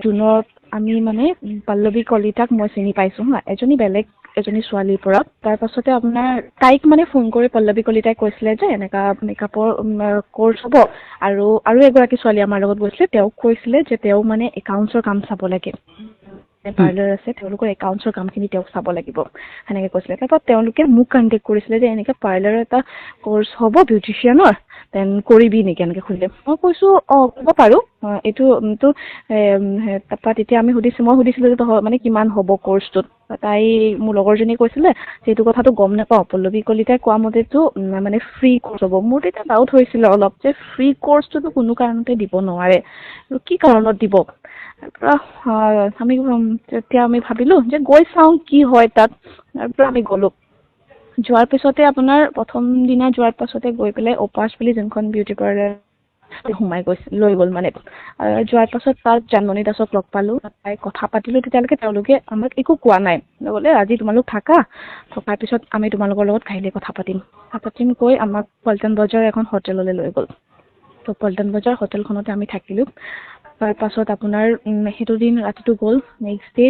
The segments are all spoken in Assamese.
জুনত আমি মানে পল্লৱী কলিতাক মই চিনি পাইছোঁ হা, এজনী বেলেগ এজনী ছোৱালীৰ পৰা। তাৰ পাছতে আপোনাৰ তাইক মানে ফোন কৰি পল্লৱী কলিতাই কৈছিলে যে এনেকা মেকআপৰ কৰ্চ হ'ব, আৰু আৰু এগৰাকী ছোৱালী আমাৰ লগত গৈছিলে, তেওঁক কৈছিলে যে তেওঁ মানে একাউণ্টছৰ কাম চাব লাগে, পাৰ্লাৰ আছে, তেওঁলোকৰ একাউণ্টছৰ কামখিনি তেওঁক চাব লাগিব, সেনেকে কৈছিলে। তাৰপৰা তেওঁলোকে মোক কণ্টেক্ট কৰিছিলে যে এনেকে পাৰ্লাৰৰ এটা কৰ্চ হ'ব বিউটিচিয়ানৰ, then কৰিবি নেকি এনেকে সুধিলে। মই কৈছোঁ অঁ কৰিব পাৰোঁ এইটো তো। তাৰপৰা তেতিয়া আমি সুধিছোঁ, মই সুধিছিলোঁ যে মানে কিমান হ'ব কৰ্চটোত। তাই মোৰ লগৰজনীয়ে কৈছিলে যে এইটো কথাটো গম নাপাওঁ, পল্লৱী কলিতাই কোৱা মতেতো মানে ফ্ৰী কৰ্চ হ'ব। মোৰ তেতিয়া ডাউট হৈছিলে অলপ যে ফ্ৰী কৰ্চটোতো কোনো কাৰণতে দিব নোৱাৰে, আৰু কি কাৰণত দিব। তাৰপৰা আমি তেতিয়া আমি ভাবিলোঁ যে গৈ চাওঁ কি হয় তাত। তাৰপৰা আমি গ'লোঁ, যোৱাৰ পিছতে আপোনাৰ প্ৰথম দিনা যোৱাৰ পাছতে গৈ পেলাই অপাছ বুলি যোনখন বিউটি পাৰ্লাৰ সোমাই গৈছে, লৈ গ'ল মানে। যোৱাৰ পাছত তাত জানমণি দাসক লগ পালোঁ, তাই কথা পাতিলোঁ। তেতিয়ালৈকে তেওঁলোকে আমাক একো কোৱা নাই, বোলে আজি তোমালোক থাকা, থকাৰ পিছত আমি তোমালোকৰ লগত কাইলৈ কথা পাতিম। কথা পাতিম কৈ আমাক পল্টন বজাৰ এখন হোটেললৈ লৈ গ'ল। ত' পল্টন বজাৰ হোটেলখনতে আমি থাকিলোঁ। তাৰ পাছত আপোনাৰ সেইটো দিন ৰাতিটো গ'ল। নেক্সট ডে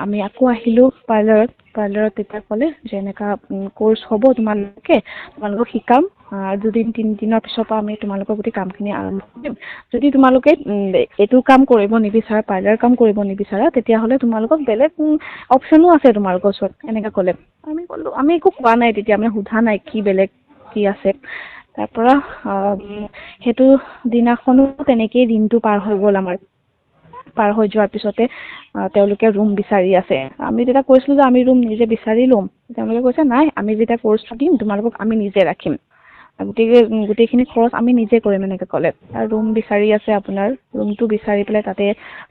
আমি আকৌ আহিলোঁ পাৰ্লাৰত। পাৰ্লাৰত তেতিয়া ক'লে যে এনেকুৱা কৰ্চ হ'ব, তোমালোকক শিকাম, 2 দিন 3 দিনৰ পিছৰ পৰা আমি তোমালোকৰ গোটেই কামখিনি আৰম্ভ কৰিম। যদি তোমালোকে এইটো কাম কৰিব নিবিচাৰা, পাৰ্লাৰ কাম কৰিব নিবিচাৰা, তেতিয়াহ'লে তোমালোকক বেলেগ অপশ্যনো আছে তোমালোকৰ ওচৰত, এনেকৈ ক'লে। আমি ক'লোঁ, আমি একো কোৱা নাই তেতিয়া, আমি সোধা নাই কি বেলেগ কি আছে। তাৰপৰা সেইটো দিনাখনো তেনেকেই দিনটো পাৰ হৈ গ'ল আমাৰ। পাৰ হৈ যোৱাৰ পিছতে তেওঁলোকে ৰুম বিচাৰি আছে। আমি তেতিয়া কৈছিলোঁ যে আমি ৰুম নিজে বিচাৰি ল'ম। তেওঁলোকে কৈছে নাই, আমি যেতিয়া কৰ্চটো দিম তোমালোকক আমি নিজে ৰাখিম, গতিকে গোটেইখিনি খৰচ আমি নিজে কৰিম, এনেকৈ ক'লে। ৰুম বিচাৰি আছে আপোনাৰ, ৰুমটো বিচাৰি পেলাই তাতে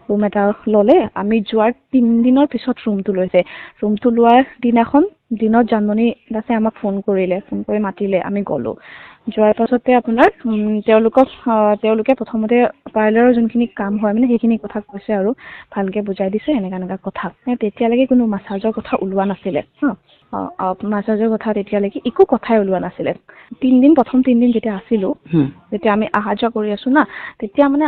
ৰুম এটা ল'লে। আমি যোৱাৰ 3 দিনৰ পিছত ৰুমটো লৈছে। ৰুমটো লোৱাৰ দিনাখন দিনত জানমণি দাসে আমাক ফোন কৰিলে, ফোন কৰি মাতিলে, আমি গ'লোঁ। যোৱাৰ পাছতে আপোনাৰ তেওঁলোকে প্ৰথমতে পাৰ্লাৰৰ যোনখিনি কাম হয় মানে সেইখিনি কথা কৈছে আৰু ভালকে বুজাই দিছে, এনেকা এনেকা কথা। তেতিয়ালৈকে কোনো মাছাজৰ কথা ওলোৱা নাছিলে হা, মাছাজৰ কথা তেতিয়ালৈকে একো কথাই ওলোৱা নাছিলে। প্ৰথম 3 দিন যেতিয়া আছিলোঁ, যেতিয়া আমি অহা যোৱা কৰি আছো না, তেতিয়া মানে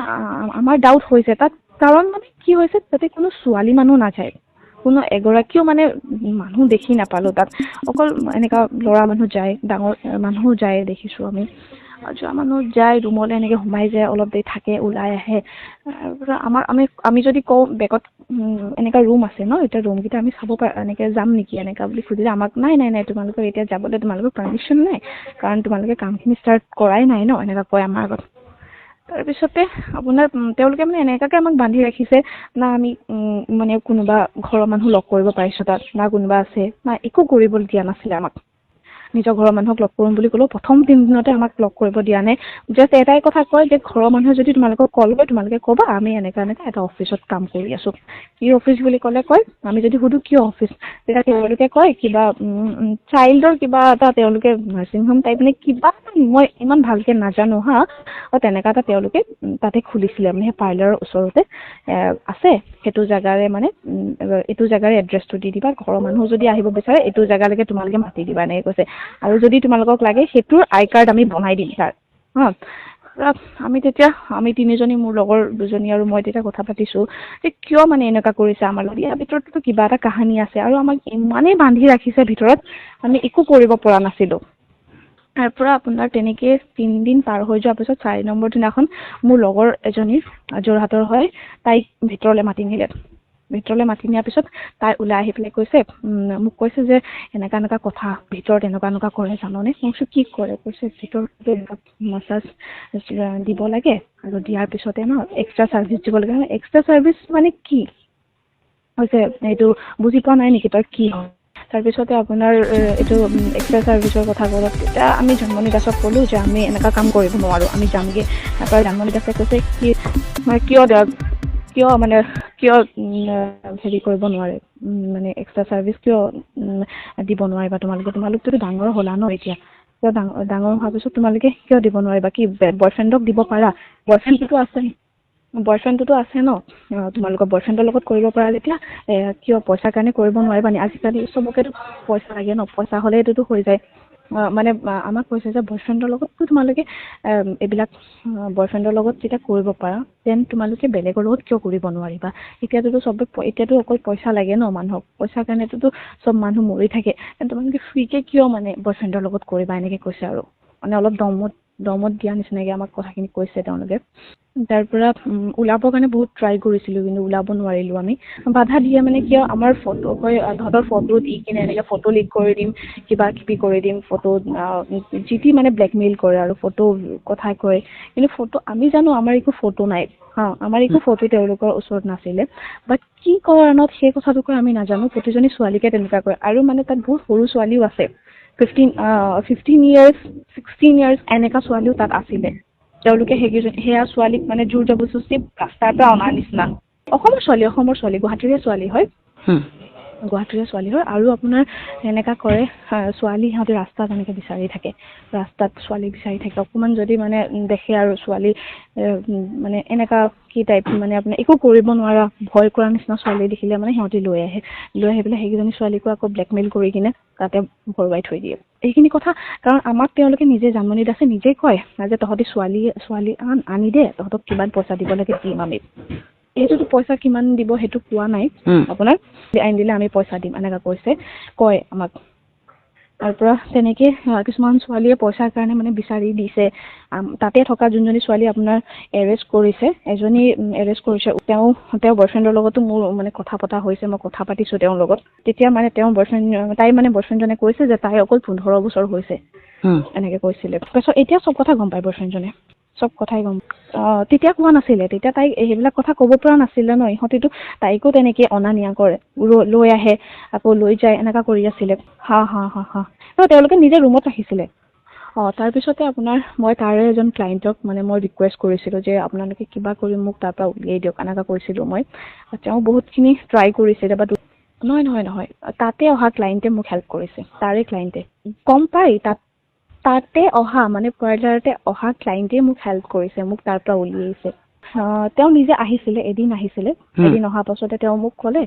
আমাৰ ডাউট হৈছে তাত। কাৰণ মানে কি হৈছে, তাতে কোনো ছোৱালী মানুহ নাযায়, কোনো এগৰাকীও মানে মানুহ দেখি নাপালো তাত। অকল এনেকা ল'ৰা মানুহ যায়, ডাঙৰ মানুহো যায় দেখিছো আমি। যোৱা মানুহ যায়, ৰুমলৈ এনেকে সোমাই যায়, অলপ দেৰি থাকে, ওলাই আহে। আমাৰ আমি আমি যদি কওঁ বেকত এনেকা ৰুম আছে ন, এতিয়া ৰুমকেইটা আমি চাব পাৰোঁ, এনেকে যাম নেকি এনেকা বুলি সুধিলে আমাক নাই নাই নাই, তোমালোকৰ এতিয়া যাবলৈ তোমালোকৰ পাৰ্মিশ্যন নাই, কাৰণ তোমালোকে কামখিনি ষ্টাৰ্ট কৰাই নাই ন, এনেকা কয় আমাৰ আগত। তাৰপিছতে আপোনাৰ তেওঁলোকে মানে এনেকুৱাকে আমাক বান্ধি ৰাখিছে না, আমি মানে কোনোবা ঘৰৰ মানুহ লগ কৰিব পাৰিছোঁ তাত না কোনোবা আছে না, একো কৰিবলৈ দিয়া নাছিলে আমাক। নিজৰ ঘৰৰ মানুহক লগ কৰিম বুলি ক'লেও প্ৰথম 3 দিনতে আমাক লগ কৰিব দিয়া নাই। জাষ্ট এটাই কথা কয় যে ঘৰৰ মানুহে যদি তোমালোকক কল কৰে, তোমালোকে ক'বা আমি এনেকা এনেকা এটা অফিচত কাম কৰি আছোঁ। কি অফিচ বুলি ক'লে কয়, আমি যদি সুধো কিয় অফিচ, তেতিয়া তেওঁলোকে কয় কিবা চাইল্ডৰ কিবা এটা, তেওঁলোকে নাৰ্ছিং হোম টাইপ নে কিবা, মই ইমান ভালকে নাজানো হা, তেনেকা এটা তেওঁলোকে তাতে খুলিছিলে মানে সেই পাৰ্লাৰৰ ওচৰতে আছে। সেইটো জেগাৰে মানে এইটো জেগাৰে এড্ৰেছটো দি দিবা, ঘৰৰ মানুহ যদি আহিব বিচাৰে এইটো জেগালৈকে তোমালোকে মাতি দিবা, এনেকে কৈছে। আৰু যদি তোমালোকক লাগে সেইটোৰ আই কাৰ্ড আমি বনাই দিম তাৰ হা। আমি তেতিয়া আমি তিনিজনী, মোৰ লগৰ দুজনী আৰু মই তেতিয়া কথা পাতিছোঁ যে কিয় মানে এনেকুৱা কৰিছে আমাৰ লগত, ইয়াৰ ভিতৰততো কিবা এটা কাহানী আছে। আৰু আমাক ইমানেই বান্ধি ৰাখিছে ভিতৰত, আমি একো কৰিব পৰা নাছিলোঁ। তাৰ পৰা আপোনাৰ তেনেকেই 3 দিন পাৰ হৈ যোৱাৰ পিছত 4 নম্বৰ দিনাখন মোৰ লগৰ এজনী যোৰহাটৰ হয়, তাইক ভিতৰলৈ মাতি নিলে। ভিতৰলৈ মাতি নিয়াৰ পিছত তাই ওলাই আহি পেলাই কৈছে, মোক কৈছে যে এনেকুৱা এনেকুৱা কথা, ভিতৰত এনেকুৱা এনেকুৱা কৰে জাননে? মই কৈছোঁ কি কৰে? কৈছে ভিতৰত এনেকুৱা মাছাজ দিব লাগে আৰু দিয়াৰ পিছতে ন এক্সট্ৰা চাৰ্ভিচ দিব লাগে। এক্সট্ৰা চাৰ্ভিচ মানে কি হৈছে এইটো বুজি পোৱা নাই নেকি তই কি হয়? তাৰপিছতে আপোনাৰ এইটো এক্সট্ৰা চাৰ্ভিচৰ কথা ক'লত তেতিয়া আমি জন্মনি দাসক ক'লোঁ যে আমি এনেকুৱা কাম কৰিব নোৱাৰোঁ, আমি যামগৈ। তাৰপৰা জন্মনি দাসে কৈছে কি মানে কিয় কিয় মানে কিয় হেৰি কৰিব নোৱাৰে, মানে এক্সট্ৰা চাৰ্ভিচ কিয় দিব নোৱাৰিবা তোমালোকে? তোমালোকটোতো ডাঙৰ হ'লা ন এতিয়া, কিয় ডাঙৰ ডাঙৰ হোৱাৰ পিছত তোমালোকে কিয় দিব নোৱাৰিবা? কি বয়ফ্ৰেণ্ডক দিব পাৰা? বয়ফ্ৰেণ্ডটোতো আছে, বয়ফ্ৰেণ্ডটোতো আছে ন তোমালোকৰ, বয়ফ্ৰেণ্ডৰ লগত কৰিব পৰা যেতিয়া কিয় পইচাৰ কাৰণে কৰিব নোৱাৰিবা নি? আজিকালি চবকেতো পইচা লাগে ন, পইচা হ'লে এইটোতো হৈ যায়। মানে আমাক কৈছে যে বয়ফ্ৰেণ্ডৰ লগততো তোমালোকে এইবিলাক বয়ফ্ৰেণ্ডৰ লগত যেতিয়া কৰিব পাৰা, then তোমালোকে বেলেগৰ লগত কিয় কৰিব নোৱাৰিবা? এতিয়াতোতো চবে, এতিয়াতো অকল পইচা লাগে ন মানুহক, পইচাৰ কাৰণেটোতো চব মানুহ মৰি থাকে। Then তোমালোকে ফ্ৰীকে কিয় মানে বয়ফ্ৰেণ্ডৰ লগত কৰিবা, এনেকে কৈছে। আৰু মানে অলপ দমত দমত দিয়া নিচিনাকে আমাক কথাখিনি কৈছে তেওঁলোকে। তাৰ পৰা ওলাবৰ কাৰণে বহুত ট্ৰাই কৰিছিলোঁ, কিন্তু ওলাব নোৱাৰিলোঁ আমি। বাধা দিয়ে মানে কিয়, আমাৰ ফটো কয়, তহঁতৰ ফটো দি কিনে এনেকৈ ফটো লিক কৰি দিম, কিবা কিবি কৰি দিম, ফটো যি টি মানে ব্লেকমেইল কৰে আৰু ফটো কথা কয়। কিন্তু ফটো আমি জানো আমাৰ একো ফটো নাই। হা, আমাৰ একো ফটো তেওঁলোকৰ ওচৰত নাছিলে। বাট কি কাৰণত সেই কথাটো কয় আমি নাজানো। প্ৰতিজনী ছোৱালীকে তেনেকুৱা কয়। আৰু মানে তাত বহুত সৰু ছোৱালীও আছে, 15 years, 16 years এনেকুৱা ছোৱালীও তাত আছিলে। তেওঁলোকে সেইকেইজন সেয়া ছোৱালীক মানে জোৰ জবৰদস্তি ৰাস্তাৰ পৰা অনাৰ নিচিনা। অসমৰ ছোৱালী, অসমৰ ছোৱালী, গুৱাহাটীৰে ছোৱালী হয়, গুৱাহাটীৰে ছোৱালী হয়। আৰু আপোনাৰ এনেকা কৰে, ছোৱালী সিহঁতে ৰাস্তাত এনেকে বিচাৰি থাকে, ৰাস্তাত ছোৱালী বিচাৰি থাকে। অকণমান যদি মানে দেখে আৰু ছোৱালী মানে এনেকা কি টাইপ, মানে আপোনাৰ একো কৰিব নোৱাৰা, ভয় কৰা নিচিনা ছোৱালী দেখিলে মানে সিহঁতি লৈ আহে। লৈ আহি পেলাই সেইকেইজনী ছোৱালীকো আকৌ ব্লেকমেইল কৰি কিনে তাতে ভৰুৱাই থৈ দিয়ে। এইখিনি কথা কাৰণ আমাক তেওঁলোকে নিজে, জানমণি দাসে নিজে কয় যে তহঁতি ছোৱালী ছোৱালী আনি দে, তহঁতক কিমান পইচা দিব লাগে দিম আমি। সেইটোতো পইচা কিমান দিব সেইটো কোৱা নাই। আপোনাৰ আনি দিলে আমি পইচা দিম, এনেকা কৈছে, কয় আমাক। তাৰ পৰা তেনেকে কিছুমান ছোৱালীয়ে পইচাৰ কাৰণে মানে বিচাৰি দিছে। তাতে থকা যোনজনী ছোৱালী আপোনাৰ এৰেষ্ট কৰিছে, এজনী এৰেষ্ট কৰিছে, তেওঁ বয়ফ্ৰেণ্ডৰ লগতো মোৰ মানে কথা পতা হৈছে, মই কথা পাতিছোঁ তেওঁৰ লগত। তেতিয়া মানে তেওঁ বয়ফ্ৰেণ্ড, তাই মানে বয়ফ্ৰেণ্ডজনে কৈছে যে তাই অকল 15 বছৰ হৈছে, এনেকে কৈছিলে। তাৰপিছত এতিয়া চব কথা গম পায় বয়ফ্ৰেণ্ডজনে, চব কথাই গম। তেতিয়া কোৱা নাছিলে, তেতিয়া তাইক সেইবিলাক কথা ক'ব পৰা নাছিলে ন। ইহঁতিতো তাইকো তেনেকে অনা নিয়া কৰে, লৈ আহে আকৌ লৈ যায়, এনেকা কৰি আছিলে। হা হা হা হা তেওঁলোকে নিজে ৰুমত ৰাখিছিলে। তাৰপিছতে আপোনাৰ মই তাৰে এজন ক্লাইণ্টক মানে মই ৰিকুৱেষ্ট কৰিছিলোঁ যে আপোনালোকে কিবা কৰি মোক তাৰ পৰা উলিয়াই দিয়ক, এনেকা কৈছিলোঁ মই। তেওঁ বহুতখিনি ট্ৰাই কৰিছিলে, বাট নহয় নহয় নহয়, তাতে অহা ক্লাইণ্টে মোক হেল্প কৰিছে। তাৰে ক্লাইণ্টে গম পাই, তাতে অহা মানে পাৰ্লাৰতে অহা ক্লাইণ্টে মোক হেল্প কৰিছে, মোক তাৰ পৰা উলিয়াইছে। তেওঁ নিজে আহিছিলে, এদিন আহিছিলে। এদিন অহাৰ পাছতে তেওঁ মোক ক'লে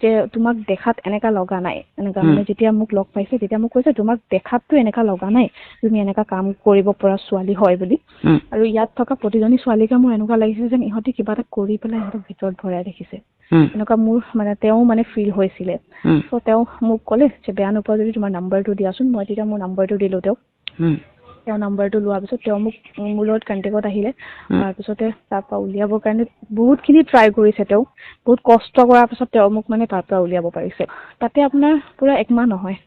যে তোমাক দেখাত এনেকা লগা নাই, এনেকা মানে যেতিয়া মোক লগ পাইছে তেতিয়া মোক কৈছে তোমাক দেখাততো এনেকা লগা নাই তুমি এনেকা কাম কৰিব পৰা ছোৱালী হয় বুলি। আৰু ইয়াত থকা প্ৰতিজনী ছোৱালীকে মোৰ এনেকুৱা লাগিছে যেন ইহঁতি কিবা এটা কৰি পেলাই ইহঁতক ভিতৰত ভৰাই ৰাখিছে, এনেকুৱা মোৰ মানে তেওঁ মানে ফিল হৈছিলে। চ' তেওঁ মোক ক'লে যে বেয়া নোপোৱা যদি তোমাৰ নাম্বাৰটো দিয়াচোন। মই তেতিয়া মোৰ নাম্বাৰটো দিলোঁ তেওঁক। তেওঁৰ নাম্বাৰটো লোৱাৰ পিছত তেওঁ মোক মোৰ লগত কণ্টেক্টত আহিলে। তাৰপিছতে তাৰপৰা উলিয়াবৰ কাৰণে বহুতখিনি ট্ৰাই কৰিছে তেওঁ, বহুত কষ্ট কৰাৰ পিছত তেওঁ মোক মানে তাৰ পৰা উলিয়াব পাৰিছে। তাতে আপোনাৰ পূৰা একমাহ নহয়,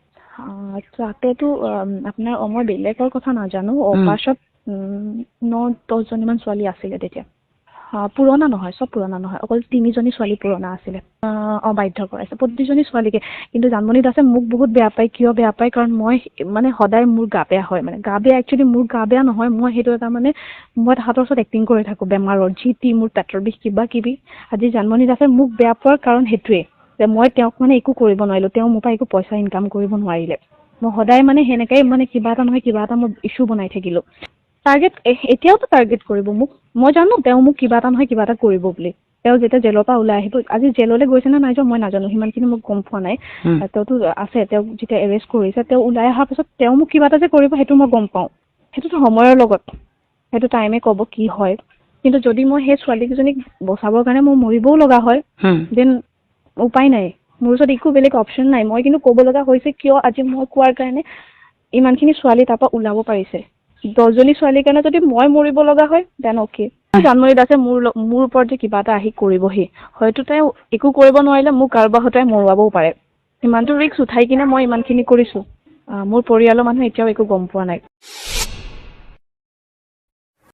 তাতেতো আপোনাৰ মই বেলেগৰ কথা নাজানো, অপাছত 9-10জনীমান ছোৱালী আছিলে তেতিয়া। পুৰণা নহয়, চব পুৰণা নহয়, অকল তিনিজনী ছোৱালী পুৰণা আছিলে। বাধ্য কৰাইছে প্ৰতিজনী ছোৱালীকে। কিন্তু জানমণি দাসে মোক বহুত বেয়া পায়। কিয় বেয়া পায়? কাৰণ মই মানে সদায় মোৰ গা বেয়া হয়, মানে গা বেয়া, একচুৱেলি মোৰ গা বেয়া নহয়, মই সেইটো এটা মানে মই তাহাঁতৰ ওচৰত এক্টিং কৰি থাকোঁ বেমাৰৰ, যি টি মোৰ পেটৰ বিষ কিবা কিবি। আজি জানমণি দাসে মোক বেয়া পোৱাৰ কাৰণ সেইটোৱে যে মই তেওঁক মানে একো কৰিব নোৱাৰিলোঁ, তেওঁ মোৰ পৰা একো পইচা ইনকাম কৰিব নোৱাৰিলে। মই সদায় মানে সেনেকাই মানে কিবা এটা নহয় কিবা এটা মই ইছ্যু বনাই থাকিলোঁ। টাৰ্গেট এতিয়াওতো টাৰ্গেট কৰিব মোক, মই জানো তেওঁ মোক কিবা এটা নহয় কিবা এটা কৰিব বুলি। তেওঁ যেতিয়া জেলৰ পৰা ওলাই আহিব, আজি জেললৈ গৈছে নে নাই যোৱা মই নাজানো, সিমানখিনি মোক গম পোৱা নাই। তেওঁতো আছে, তেওঁক যেতিয়া এৰেষ্ট কৰিছে, তেওঁ ওলাই অহাৰ পিছত তেওঁ মোক কিবা এটা যে কৰিব সেইটো মই গম পাওঁ। সেইটোতো সময়ৰ লগত, সেইটো টাইমে ক'ব কি হয়। কিন্তু যদি মই সেই ছোৱালীকেইজনীক বচাবৰ কাৰণে মই মৰিবও লগা হয়, then উপায় নাই, মোৰ ওচৰত একো বেলেগ অপশ্যন নাই। মই কিন্তু ক'ব লগা হৈছে কিয়, আজি মই কোৱাৰ কাৰণে ইমানখিনি ছোৱালী তাৰ পৰা ওলাব পাৰিছে। 10জনী ছোৱালীৰ কাৰণে যদি মই মৰিব লগা হয়, then okay. Janmoni দাসে মোৰ ওপৰত যে কিবা এটা আহি কৰিবহি, হয়তো তেওঁ একো কৰিব নোৱাৰিলে মোক কাৰোবাৰ হতুৱাই মৰোৱাবও পাৰে। সিমানটো ৰিস্ক উঠাই কিনে মই ইমানখিনি কৰিছোঁ। মোৰ পৰিয়ালৰ মানুহে এতিয়াও একো গম পোৱা নাই।